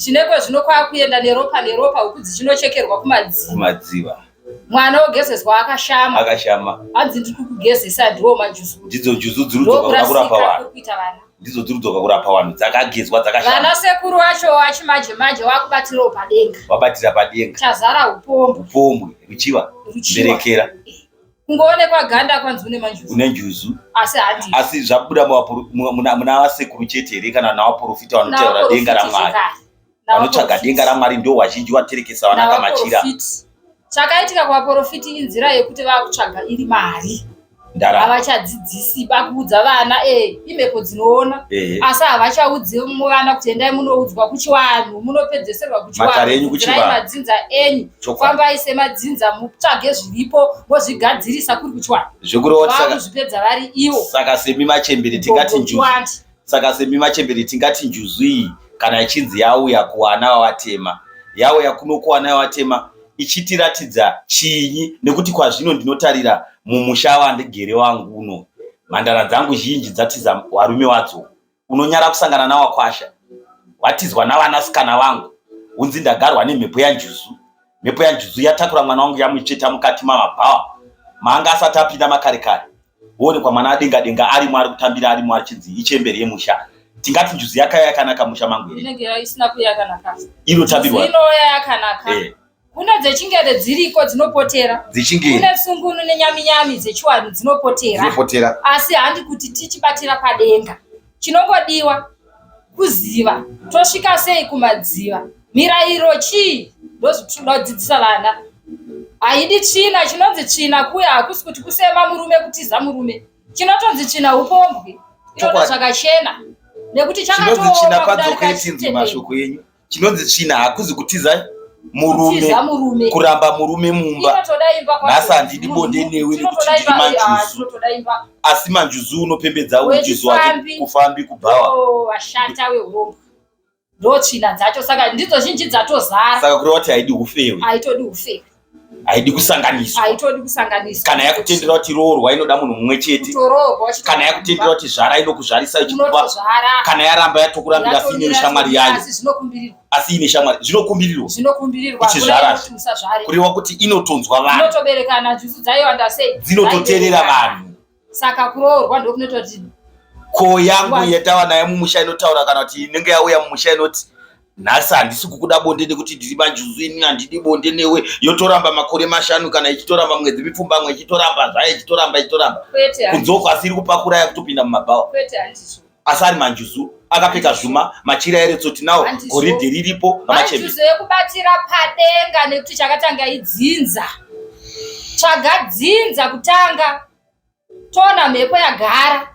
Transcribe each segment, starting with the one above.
Chinekwe zvino kwakuenda neropa neropa huku dzichinochekerwa kumadziva. Kumadziva. Mwana ogezeswa akashama. Akashama. Hanzi ndiri kukugezesa ndiwo majuzu. Ndidzo juzu dziri kudzoka kurapa vanhu. Kuita vana. Ndidzo dziri kudzoka kurapa vanhu dzakagezwa dzakashama. Vana sekuru vacho vachimaje manje wakubatirawo padenga. Wabatira padenga. Chazara upombwe. Upombwe ruchiva. Ruchiva. Mberekera. Kungoonekwa ganda kwanzi une manjuzu. Une njuzu. Asi handi. Asi zvabuda muna vasekuru chete here kana navaprofita vanotaura denga raMwari. Vanotsvaga denga raMwari ndo vazhinji vaterekesa vana kamachira. Chakaitika kuvaprofiti inzira yekuti vakutsvaga iri mari. Havachadzidzisi bakuudza vana eh imhepo dzinoona asi havachaudzi vana kuti endai munoudzwa kuchivanhu munopedzeserwa kuchivanhu madzinza enyu fambai semadzinza mutsvage zviripo mozvigadzirisa kuri kuchivanhu zvekureva vari ivo. Saka semi machembere tingati njuzu saka semi machembere tingati njuzu iyi kana ichinzi yauya kuwana wavatema yauya kuno kuwana wavatema ichitiratidza chinyi nekuti kwazvino ndinotarira mumusha wandigere wangu uno mhandara dzangu zhinji dzatiza varume wadzo unonyara kusangana nawakwasha watizwa navanasikana vangu hunzi ndagarwa nemhepo yanjuzu mhepo yanjuzu yatakura mwana wangu yamutsveta mukati mamabhawa maanga asati apinda makare kare woonekwa mwana adenga denga arimo ari kutambira arimo achinzi ichembere yemusha tingati njuzu yakauya yakanaka musha mangu here inenge isina kuuya yakanaka inotambirwa inouya yakanaka eh. Kune dzechingere dziriko dzinopotera. Dzechingere. Kune sungunu nenyaminyami dzechiwanhu dzinopotera. Dzinopotera. Asi handi kuti tichibatira padenga. Chinongodiwa kuziva tosvika sei kumadziva. Mirayiro chii? Ndozvitinoda kudzidzisa vana. Haidi tsvina, chinonzi tsvina kuya hakusi kuti kusema murume kutiza murume. Chinotonzi tsvina upombwe. Inoda zvakachena. Nekuti chakatooma kudarika chitendero. Mashoko enyu. Chinonzi tsvina hakuzi kutiza murume, kuramba murume mumba. Nhasi handidi bonde newe nekuti ndiri manjuzu, asi manjuzu unopembedza unjuzu wake kufambi kubhawa. Oh, vashata weurombo ndo tsvina dzacho, saka ndidzo zhinji dzatozara. Saka kureva kuti haidi ufewe, haitodi ufewe haidi kusanganiswa, haitodi kusanganiswa. Kana yakutendera kuti roorwa inoda munhu mumwe chete, kana yakutendera kuti zvara inokuzvarisa ichikupa, kana yaramba yatokurambira asi ine shamwari yayo, asi ine shamwari zvinokumbirirwa, zvinokumbirirwa ichizvara, kureva kuti inotonzwa vanhu, inotoberekana njuzu dzaiwanda sei, dzinototeerera vanhu. Saka kuroorwa ndokunoita kuti ko yangu yatava nayo mumusha inotaura kana kuti inenge yauya mumusha inoti nhasi handisi kukuda bonde nekuti ndiri manjuzu ini handidi bonde newe yotoramba makore mashanu kana ichitoramba mwedzi mipfumbamwe ichitoramba zvayo ichitoramba ichitoramba kunzoko asi iri kupakura yakutopinda mumabhawa asi ari manjuzu akapfeka zvuma machira eretsoti nawo goridhe riripo manjuzu ekubatira padenga nekuti chakatanga idzinza tsvaga dzinza kutanga Toona mhepo yagara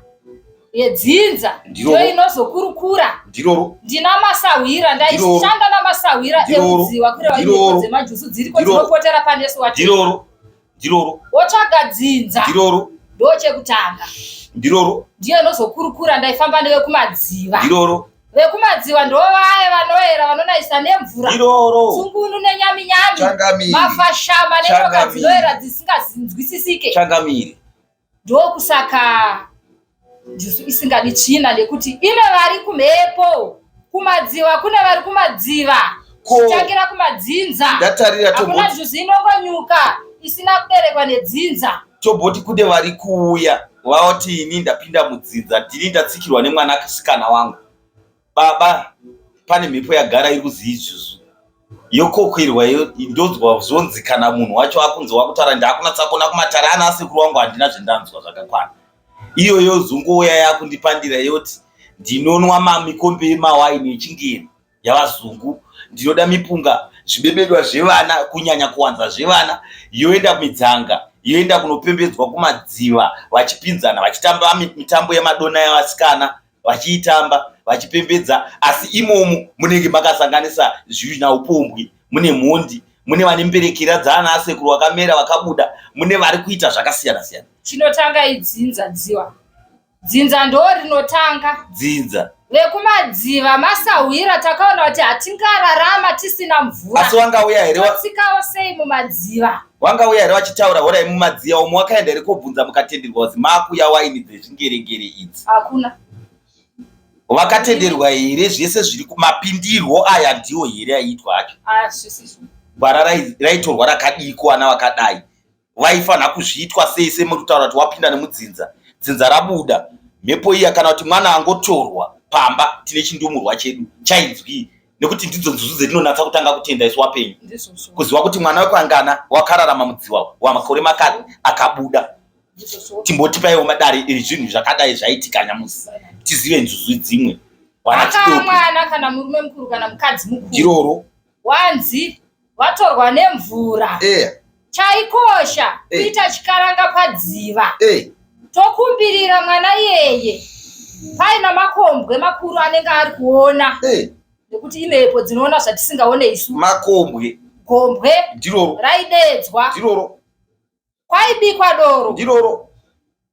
yedzinza ndiyo inozokurukura. Ndiroro. Ndina masahwira ndaishanda namasahwira ekudziwa kureva mhepo dzemajuzu dziriko dzinopotera panesu wati. Ndiroro. Ndiroro. Wotsvaga dzinza. Ndiroro. Ndochekutanga. Ndiroro. Ndiyo inozokurukura ndaifamba nevekumadziva. Ndiroro. Vekumadziwa ndovaya vanoera vanonaisa nemvura. Iroro. Tsungunu nenyaminyami. Mafashama nenyoka dzinoera dzisingazinzwisisike. Changamire. Ndokusaka njuzu isingadi tsvina nekuti ine vari kumhepo. Kumadziwa kune vari kumadziva. Kutangira kumadzinza. Ndatarira Hakuna njuzu inongonyuka isina kuberekwa nedzinza. Toboti kune vari kuuya vaoti ini ndapinda mudzinza ndini ndatsikirwa nemwanasikana wangu baba pane mhepo yagara iri kuziijuzu yokokwirwa ndonzwa zvonzi kana munhu wacho akunzi wakutaura ndakunatsa kuona kumatare ana asekuru wangu handina zvendanzwa zvakakwana iyo yozongouya yakundipandira yoti ndinonwa mamikombe emawaini echingeri yavazungu ndinoda mipunga zvibebedwa zvevana kunyanya kuwanza zvevana yoenda midzanga yoenda kunopembedzwa kumadziva vachipinzana vachitamba mitambo yemadona yavasikana vachiitamba vachipembedza asi imomo munenge makasanganisa zvina upombwe mune mhondi mune vane mberekera dzaana asekuru vakamera vakabuda mune vari kuita zvakasiyana siyana chinotanga idzinza dziwa Dzinza ndo rinotanga. Dzinza. Vekumadziva masahwira takaona kuti hatingararama tisina mvura. Asi wangauya here? Totsikawo sei mumadziva? Wangauya here vachitaura horai mumadziva umo wakaenda here kobvunza mukatenderwa kuti makuya waini dzezvingerengere idzi? Hakuna. Vakatenderwa here zvese zviri kumapindirwo aya ndiwo here aiitwa acho? Ah, zvisizvo. Gwara raitorwa rakadii kuwana vakadai? Vaifanira kuzviitwa sei semuri kutaura kuti wapinda nemudzinza, dzinza rabuda, mhepo iya kana kuti mwana angotorwa pamba tine chindumurwa chedu chainzwii? Nekuti ndidzo nzuzu dzetinonatsa kutanga kutenda isu wapenyu. Kuziva kuti mwana wekwangana wakararama mudziwa wamakore makati akabuda. Timbotipaiwo madare ezvinhu zvakadai zvaitika nyamusi tizive nzuzu dzimwe. Akava mwana kana murume mukuru kana mukadzi mukuru. Ndiroro. Wanzi watorwa nemvura. Chaikosha kuita chikaranga padziva. Tokumbirira mwana iyeye paina makombwe makuru anenge ari kuona. Nekuti imhepo dzinoona zvatisingaone isu. Makombwe. Gombwe. Ndiroro. Raidedzwa. Ndiroro. Kwaibikwa doro. Ndiroro.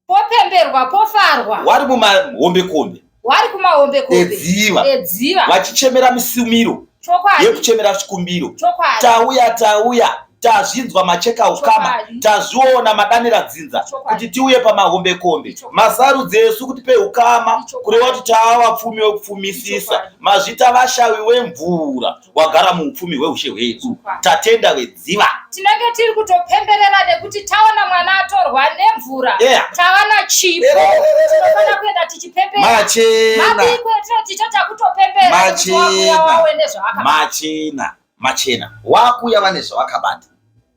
Popemberwa, pofarwa. Wari mumahombekombe. Wari kumahombekombe. Edziva. Edziva. Vachichemera misumiro. Chokwadi. Yekuchemera chikumbiro. Chokwadi. Tauya tauya tazvinzwa macheka ukama tazviona madanira dzinza kuti tiuye pamahombekombe masarudzi esu kuti peukama kureva kuti taavapfumi wekupfumisisa mazvita vashavi wemvura wagara muupfumi hweushe hwedu tatenda vedziva tinenge tiri kutopemberera nekuti taona mwana atorwa nemvura yeah. tawana chipo tinofanira kuenda tichipemberera machena mabiko etinoti takutopemberera machena machena machena wakuya vane zvavakabata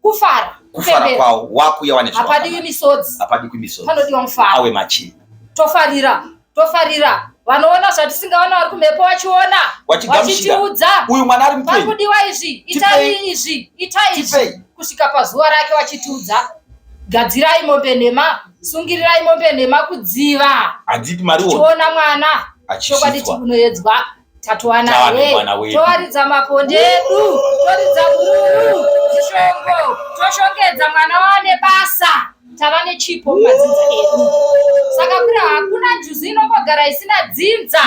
kufara kufara kwawo wakuya wane hapadiwi misodzi hapadiwi misodzi panodiwa mufaro awe machena tofarira tofarira vanoona zvatisingaona vari kumhepo vachiona vachitiudza uyu mwana ari mupenyu pakudiwa izvi itai izvi itai izvi kusvika pazuva rake vachitiudza gadzirai mombe nhema sungirirai mombe nhema kudziva handiti mariona tichiona mwana chokwadi tikunoedzwa tatowana towaridza maponde edu toridza mururu zvishongo toshongedza mwana wane basa tava nechipo mumadzinza edu saka kuri hakuna njuzu inongogara isina dzinza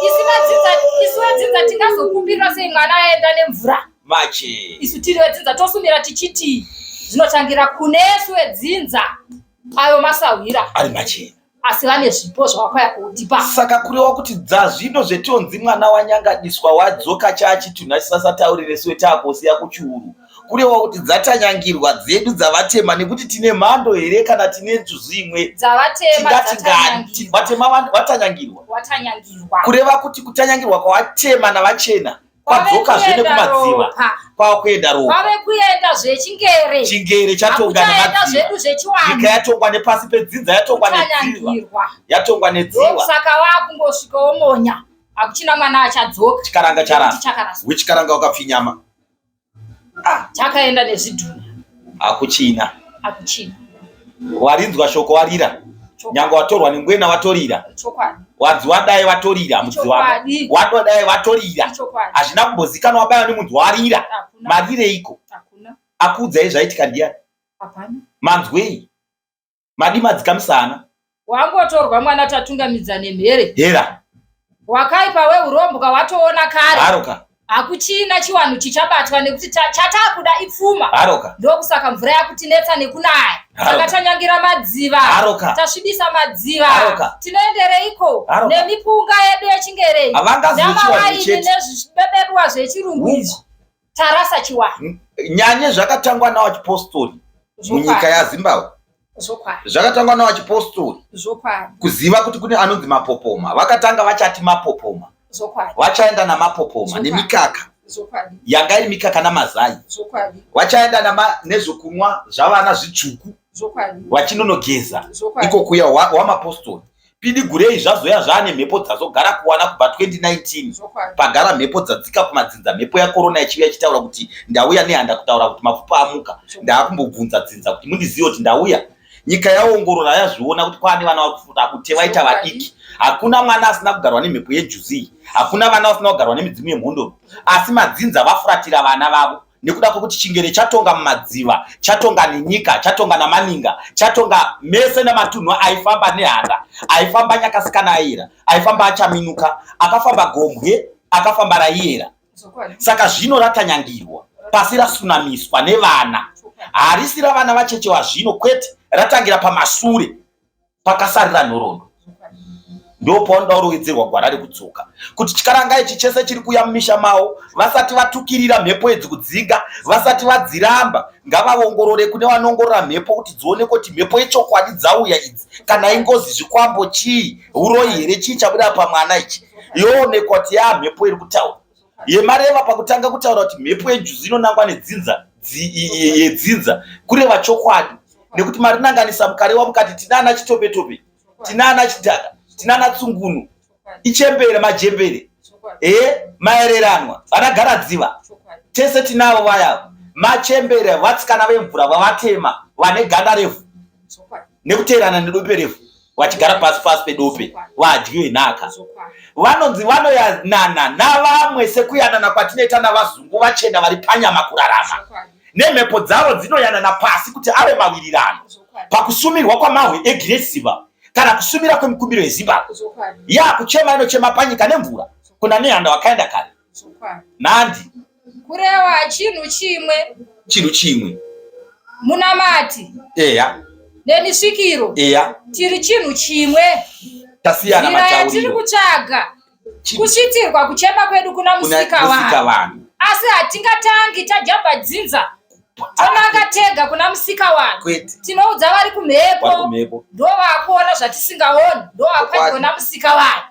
isina dzinza isu vedzinza tingazokumbirira sei mwana aenda nemvura mache isu tiri vedzinza tosumira tichiti zvinotangira kunesu vedzinza ayo masahwira ari machena asi vane zvipo zvavakauya kutipa. Saka kureva kuti dzazvino zvetonzi mwana wanyangadiswa wadzoka chaachitunha chisasataurire siwe taakosiya kuchiuru kureva kuti dzatanyangirwa dzedu dzavatema nekuti tine mhando here kana tine njuzu imwe dzavatema tingati vatema watanyangirwa watanyangirwa kureva kuti kutanyangirwa kwawatema navachena kwadzokazve nekumadziva kwakuenda ropa kwave kuenda zvechingere chingere chatonga nemadziva zvedu zvechiwanhu nyika yatongwa nepasi pedzinza yatongwa nedziva yatongwa nedziva saka wakungosvikawo monya hakuchina mwana achadzoka chikaranga charasa wechikaranga wakapfinyama ah. chakaenda nezvidhuna hakuchina hakuchina warinzwa shoko warira nyange watorwa nengwena watorira wadzi wadai watorira mudzi wako wadodai watorira hazvina kumbozikanwa wabaiwa nemunhu warira marireiko akuudzai zvaitika ndiyani manzwei Madi madzika musana. Wangotorwa mwana tatungamidza nemhere. Hera. Wakaipa weurombwa watoona kare. Haroka. Hakuchina chiwanhu chichabatwa nekuti chatakuda ipfuma. Haroka. Ndokusaka mvura yakutinetsa nekunaya. Haroka. Takatanyangira madziva. Haroka. Tasvibisa madziva. Haroka. Tinoendereiko Haroka. nemipunga yedu yechingerei. Havangazivi chiwanhu Namawaini chete. nezvibebedwa zvechirungu izvi. Tarasa chiwanhu. Nyanye zvakatangwa nawachipostori munyika yaZimbabwe. Zvakatangwa nawachipostori kuziva kuti kune anonzi mapopoma. Vakatanga vachati mapopoma. Vachaenda namapopoma nemikaka. Yanga iri mikaka namazai. Vachaenda nezvokunwa zvavana zvitsvuku. Vachinonogeza iko kuya wamapostori. Pidigurei zvazoya zvaane mhepo dzazogara kuwana kubva 2019 pagara mhepo dzadzika kumadzinza mhepo yakorona yachiuya ichitaura kuti ndauya nehanda kutaura kuti mapfupa amuka ndaakumbobvunza dzinza kuti mundizive kuti ndauya nyika yaongorora yazviona kuti kwaane vana vari kufuta bute vaita vadiki hakuna mwana asina kugarwa nemhepo yejuzi iyi hakuna vana vasina kugarwa nemidzimu yemhondoro asi madzinza vafuratira vana vavo nekuda kwekuti chingere chatonga mumadziva chatonga nenyika chatonga namaninga chatonga mese nematunhu aifamba nehanda aifamba nyakasikana aiyera aifamba achaminuka akafamba gombwe akafamba raiyera saka zvino ratanyangirwa pasi rasunamiswa nevana harisi ravana vacheche wazvino kwete ratangira pamasure pakasarira nhoroondo. Ndopaunoda kurowedzerwa gwara rekudzoka kuti chikaranga ichi chese chiri kuuya mumisha mavo, vasati vatukirira mhepo idzi kudzinga, vasati vadziramba, ngavaongorore kune vanoongorora mhepo kuti dzionekwe kuti mhepo yechokwadi dzauya idzi, kana ingozi, zvikwambo, chii, uroyi here, chii chabuda pamwana ichi, yoonekwa kuti yaa mhepo iri kutaura. Yemareva pakutanga kutaura kuti mhepo yenjuzu inonangwa nedzinza yedzinza, kureva chokwadi, nekuti marinanganisa mukarewa mukati tina ana chitopetope, tina ana chidhaka, tina ana tsungunu, ichembere, majembere, maereranwa, vana garadziva, tese tinavo vaya machembere, vatsikana vemvura vavatema vane ganda revhu nekuteerana nedope revhu, vachigara pasi pasi pedope, vadyi venhaka vanonzi vanoyanana navamwe sekuyanana kwatinoita navazungu vachena vari panyama kurarama, nemhepo dzavo dzinoyanana pasi kuti ave mawirirano pakusumirwa kwamahwe eGreat kana kusumira kwemikumbiro yeZimbabwe yakuchema inochema panyika nemvura kuna Nehanda wakaenda kare nandi. Kurewa chinhu chimwe. Chinhu chimwe. Munamati. Eya. Nemisvikiro. Eya. Tiri chinhu chimwe. Tasiyana matauriro. Tiri kutsvaga kusvitirwa kuchema kwedu kuna musika vanhu. Asi hatingatangi tajamba dzinza tonanga tega kuna musika vanhu. Tinoudza vari kumhepo ndo vakuona zvatisingaoni, ndo vapadyo namusika vanhu.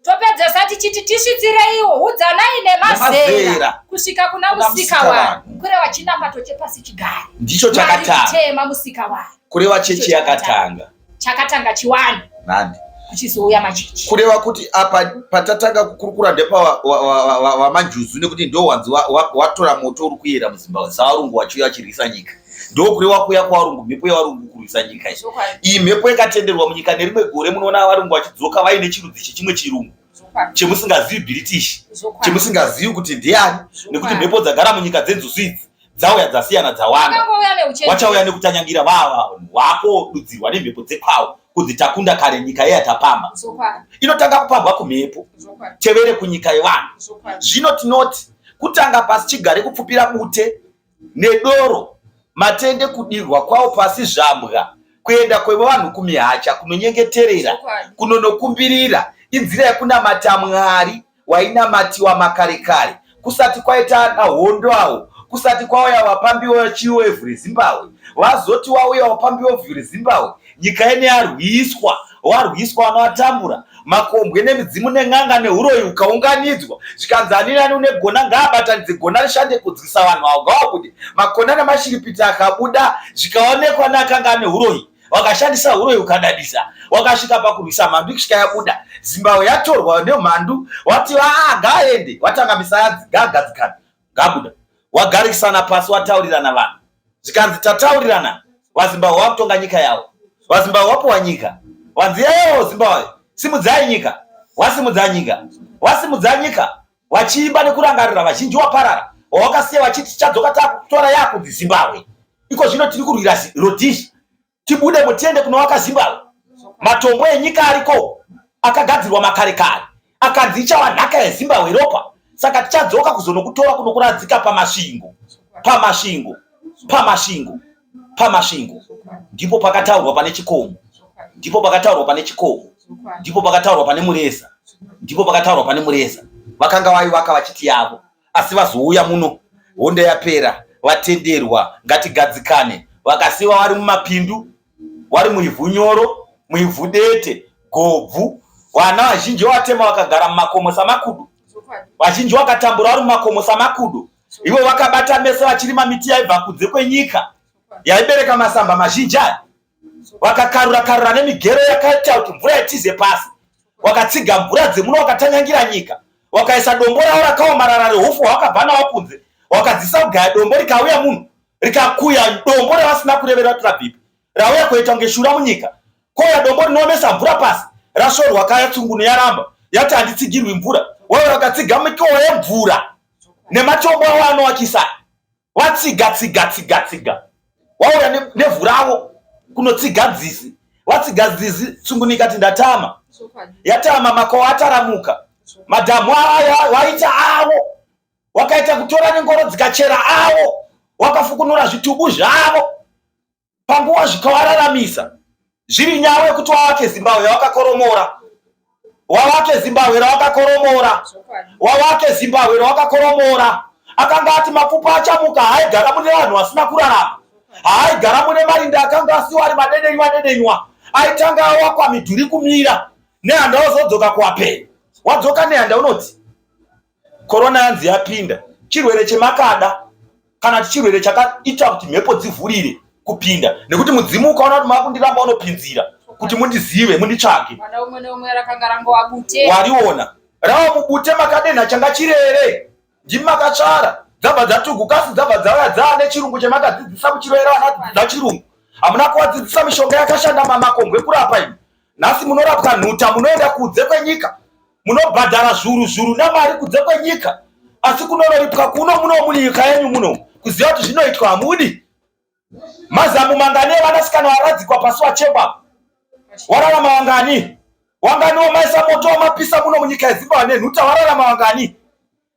Topedzesa tichiti tisvitsireiwo, udzanai nemazera kusvika kuna musika vanhu. Kureva chinamato chepasi chigare ndicho chakatanga tema musika vanhu. Kureva chechi yakatanga. Chakatanga chiwani. Nandi. Kuchizouya machechi. Kureva kuti apa patatanga kukurukura ndepa vamanjuzu, nekuti ndo wanzi watora moto uri kuyera muZimbabwe savarungu vachiuya vachirwisa nyika. Ndokureva kuuya kwavarungu, mhepo yevarungu kurwisa nyika iyi. Iyi mhepo yakatenderwa munyika nerimwe gore munoona varungu vachidzoka vaine chirudzi chechimwe chirungu chemusingazivi, British, chemusingazivi kuti ndiani, nekuti mhepo dzagara munyika dzenzuzu idzi dzauya dzasiyana dzawanda, wachauya nekutanyangira vava wakodudzirwa nemhepo dzekwawo kunzi takunda kare nyika yeya tapamba. Inotanga kupambwa kumhepo, tevere kunyika yevanhu. Zvino tinoti kutanga pasi chigare kupfupira bute nedoro, matende kudirwa kwawo pasi, zvambwa kuenda kwevanhu kumihacha kunonyengeterera, kunonokumbirira, inzira yekunamata Mwari wainamatiwa makare kare kusati kwaita hondo awo, kusati kwauya vapambi vachiwevhu reZimbabwe. Vazoti wauya vapambi wevhu reZimbabwe, nyika yene yarwiswa, warwiswa, vana vatambura, makombwe nemidzimu nen'anga neuroyi ukaunganidzwa, zvikanzi ani nani une gona ngaabatanidze gona rishande kudzwisa vanhu avo ngavabude. Makona nemashiripiti akabuda, zvikaonekwa neakanga ane uroyi, wakashandisa uroyi ukadadisa, wakasvika pakurwisa mhandu kusvika yabuda. Zimbabwe yatorwa nemhandu, wati aa ngaaende, watanga misayadzi ngaagadzikana, ngabuda, wagarisana pasi, wataurirana vanhu, zvikanzi tataurirana, vaZimbabwe wakutonga nyika yavo, vaZimbabwe wapuwa nyika, vanzi yeyo Zimbabwe simudzai nyika, wasimudza nyika, wasimudza nyika, vachiimba nekurangarira vazhinji waparara wawakasiya, vachiti tichadzoka takutora yakunzi Zimbabwe. Iko zvino tiri kurwira Rhodesia, tibude mutiende kunovaka Zimbabwe. Matombo enyika ariko akagadzirwa makare kare, akanzi ichava nhaka yeZimbabwe ropa, saka tichadzoka kuzonokutora kunokuradzika paMasvingo, paMasvingo, paMasvingo, paMasvingo. Ndipo pakataurwa pane chikomo, ndipo pakataurwa pane chikomo, ndipo pakataurwa pane mureza, ndipo pakataurwa pane mureza. Vakanga vaivaka vachiti yavo, asi vazouya muno hondo yapera, vatenderwa ngatigadzikane, vakasiwa vari mumapindu, vari muivhu nyoro, muivhu dete, gobvu. Vana vazhinji vatema vakagara mumakomo samakudo, vazhinji vakatambura vari mumakomo samakudo, ivo vakabata mese vachirima miti yaibva kunze kwenyika yaibereka masamba mazhinji aya, vakakarura karura nemigero yakaita kuti mvura itize pasi, wakatsiga mvura dzemuno, wakatanyangira nyika, wakaisa dombo ravo rakaomarara rehufu hwakabva nawo kunze, wakadzisa kugaya dombo, rikauya munhu rikakuya dombo ravasina kurevera kuti rabvipi, rauya kuita kunge shura munyika. Kouya dombo rinoomesa mvura pasi, rasvorwa kaya, tsungunu yaramba, yati handitsigirwi mvura. Wauya wakatsiga mikowa yemvura nematombo avo anovakisa, watsiga tsiga tsiga tsiga, wauya nevhu ravo kunotsiga nzizi, watsiga nzizi, tsungunu ikati ndatama, yatama, makowa ataramuka, madhamu waita avo, wakaita kutora nengoro dzikachera avo, wakafukunura zvitubu zvavo panguva, zvikavararamisa zviri nyaya yekuti wavake Zimbabwe yawakakoromora. Wawake Zimbabwe rawakakoromora, wawake Zimbabwe rawakakoromora. Akanga ati mapfupa achamuka, haaigara mune vanhu vasina kurarama, haaigara mune marinda akanga asiwa ari madedenywa dedenywa, aitanga awakwa midhuri kumira. Nehanda wazodzoka kuwapenyu, wadzoka Nehanda unoti Korona yanzi yapinda, chirwere chemakada kana kuti chirwere chakaita kuti mhepo dzivhurire kupinda, nekuti mudzimu ukaona kuti makundiramba unopinzira kuti mundizive munditsvage. Mwana umwe neumwe rakanga rangova bute. Wariona rava mubute, makadenha changa chirere, ndimi makatsvara, dzabva dzatuguka, asi dzabva dzauya dzaane chirungu chemakadzidzisa muchiroera vana dzidzidza chirungu. Hamuna kuvadzidzisa mishonga yakashanda mamakombwe kurapa imi. Nhasi munorapwa nhuta, munoenda kunze kwenyika, munobhadhara zvuru zvuru namari kunze kwenyika, asi kunonoripwa kuno muno munyika yenyu muno kuziva kuti zvinoitwa hamudi. Mazamu mangani evanasikana varadzikwa pasi wachekwa, wararama wangani? Wangani wamaisa moto wamapisa muno munyika yeZimbabwe nenhuta, wararama wangani?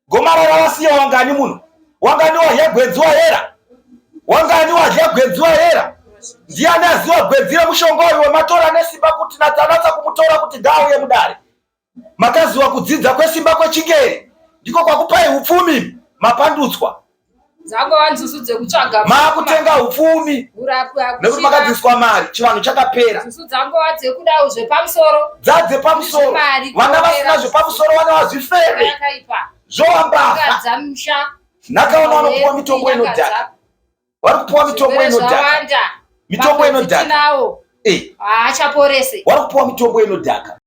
Gomarara wasiya wangani muno? Wangani wadya gwenzi wayera? Wangani wadya gwenzi wayera? Ndiani aziwa gwenzi remushonga uyu wematora nesimba kuti natsanatsa kumutora kuti ngaauye mudare? Makaziwa kudzidza kwesimba kwechingeri ndiko kwakupai upfumi, mapandutswa. Dzangova nzuzu dzekutsvaga maakutenga upfumi nekuti makadzidziswa mari, chivanhu chakapera. Nzuzu dzangova dzekudawo zvepamusoro, dzadzepamusoro, vana vasina zvepamusoro vana vazvifeve zvova mbavha. Nhakaona vanopuwa mitombo inodhaka, vari kupuwa mitombo inodhaka, mitombo inodhaka, haachaporese, vari kupuwa mitombo inodhaka.